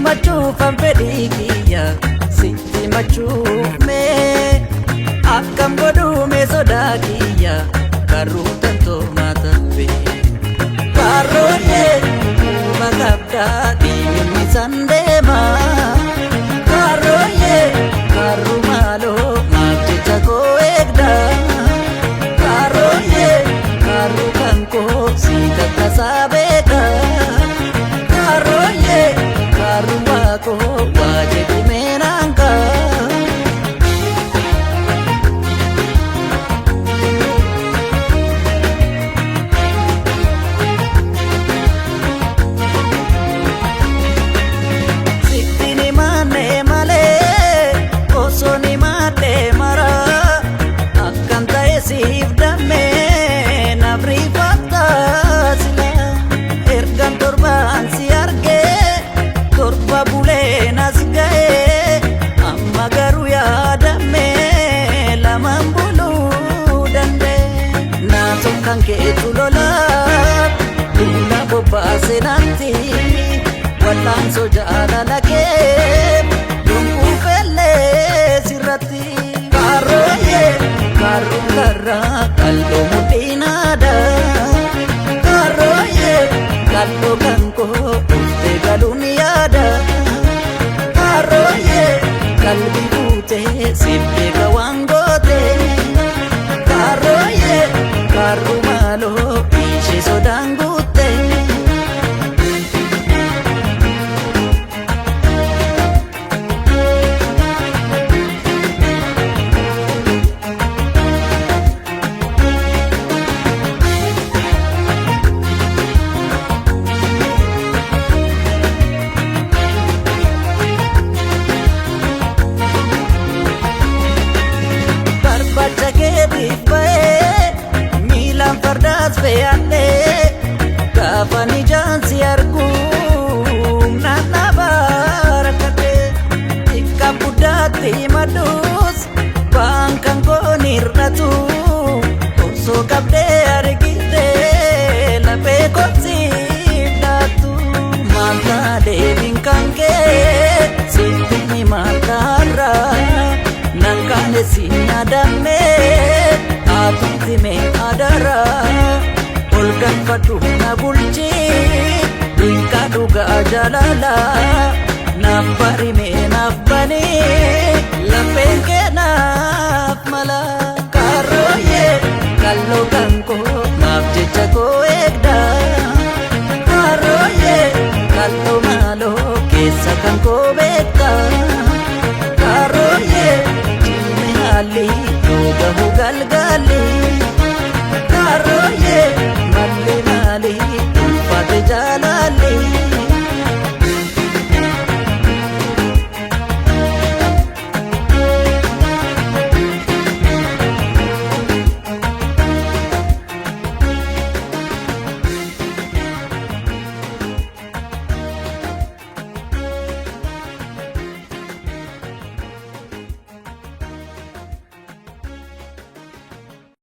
Himachuufan fedhii kiyya sitti himachuuf mee akkam godhuume sodaa kiyya karruu tantoomaa tabbee. Karooyee quba qabdaa dhiibni san deema. Karooyee karru maaloo maaf jecha koo eegda. Karooyee karru kan koo si takkasaa beeka. Karooyee karru waakoo waa jedhu meenaanka. Sitti ni maanne malee osoo ni maadde mara akkan ta'e siif dammee naaf rifatta sila ergan torbaan si argee torba bulee nas ga'ee amma garuu yaadammee lamaan buluu danda'e naasuun kan keetu lolaa duula bobbaase natti. Wal'aansoo jaalala kee yommuu fellee sirratti. Karooyee karruu karraa qal'oo mudhiinaadha. Karooyee qal'oo kan koo dhuftee galuun yaada. Karooyee qalbii fuutee siif beeka waan goote. Karooyee karruu maaloo ishee sodaan guutte. Barbaacha keetiif ba'ee miilaan fardaas fe'adhee gaafa ijaan si argu naannaa barakadhee xiqqaa guddaatti madus waan kan koon hir'atu osoo qabdee argitee lafee kotsiif laattu maal deebiin kan kee sitti ni maal taarraa. Nankaane si nyaadame atuuti mee adara ol galfadhu na bulchi dinqaa dhugaa jaalala naaf barime naaf bani lafeen kee naaf mala. Karooyee kalloo kan koo maaf jecha koo eegda.